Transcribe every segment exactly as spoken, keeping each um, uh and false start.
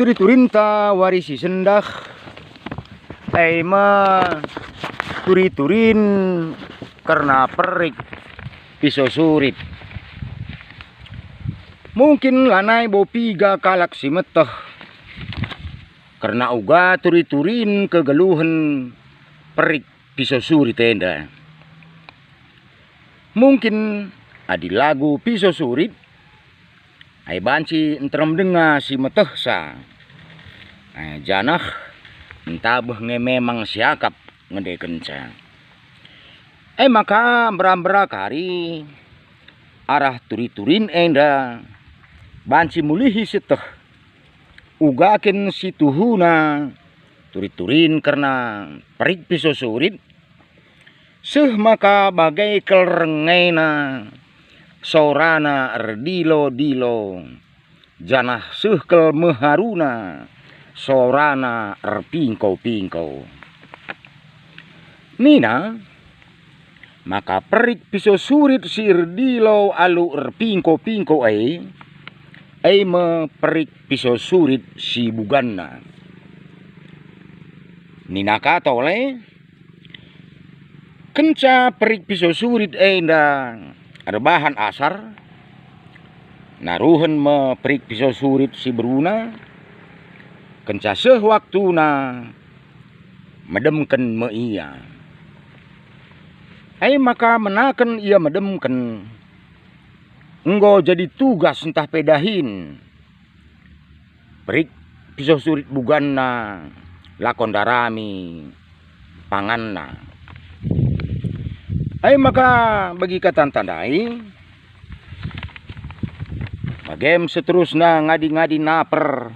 Turi-turinta wari si sendah, e me turi-turin kerna perik piso surit. Mungkin lanai bo piga kalak si meteh kerna uga turi-turin kegeluhen perik piso surit enda. Mungkin adi lagu piso surit, ai banci nterem denga si metehsa, eh, janah ntabeh nge memang siakap ngendekenca. E maka mbera-mbera kari arah turi-turin enda banci mulihi sieteh, uga kin situhuna turi-turin kerna perik piso surit, seh maka bage kal rengena sorana erdilo-dilo, janah seh kal meharuna sorana erpingko-pingko. Nina maka perik piso surit si erdilo alu erpingko-pingko e, e me perik piso surit si buganna. Nina ka tole, kenca perik piso surit enda erbahan asar, naruhen me perik piso surit si beruna, kenca seh waktuna, medemken me ia. E maka menaken ia medemken, enggo jadi tugas ntah pe dahin perik piso surit buganna lako ndarami panganna. E maka bagi kata tandai, bagem seterusna ngadi-ngadi naper,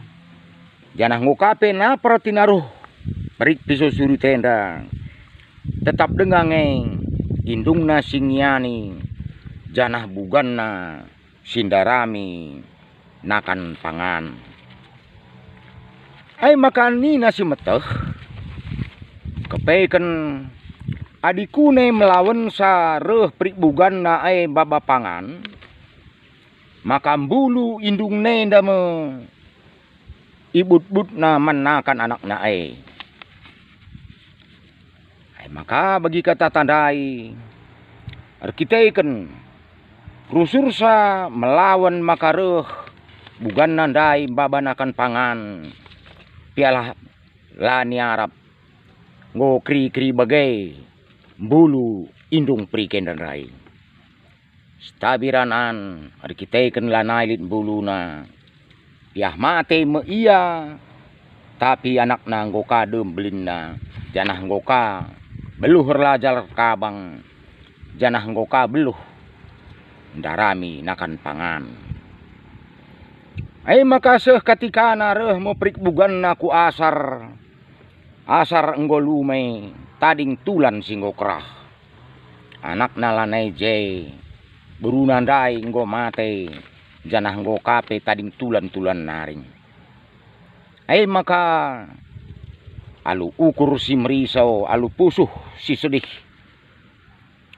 janah enggo ka pe naper tinaruh perik piso surit enda. Tetap denga nge indungna si ngiani, janah buganna si ndarami nakan pangan. Ai maka nina si meteh, kepeken adi kune melawensa reh perik buganna e baba pangan, maka mbulu indung nenda me ibutbutna man nakan anakna e. Ai maka bagi kata tandai, erkiteken rusursa melawan maka reh buganna ndai maba nakan pangan, pialah la niarap, enggo keri-keri bage mbulu indung perik enda ndai. Setabi ranan erkiteken lanai lit mbuluna, piah mate me ia, tapi anakna enggo ka dem belinna, janah enggo ka beluh erlajar kabang, janah enggo ka beluh ndarami nakan pangan. E maka seh katikana reh me perik buganna ku asar, asar enggo lume, tading tulan si enggo kerah. Anakna lanai je, beruna ndai enggo mate, janah enggo ka pe tading tulan-tulan nari. E maka alu ukur si meriso, alu pusuh si sedih,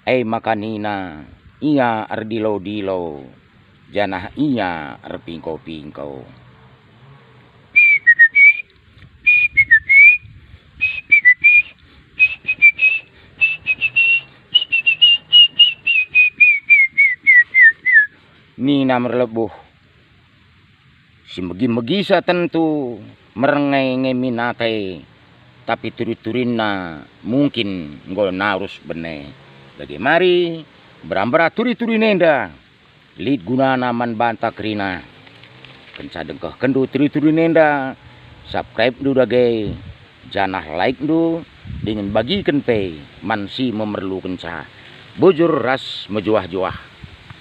e maka nina ia erdilo-dilo, janah ia erpingko-pingko. Nina merlebuh, si megi-megisa tentu mernge nge min ate, tapi turi-turinna mungkin enggo narus bene. Bage mari, mbera-mbera turi-turin enda. Lit gunana man banta kerina. Kenca dengkehkenndu turi-turin enda, subscribe-ndu dage, janah like-ndu, dingen bagiken pe man si memerlukenca. Bujur ras mejuah-juah.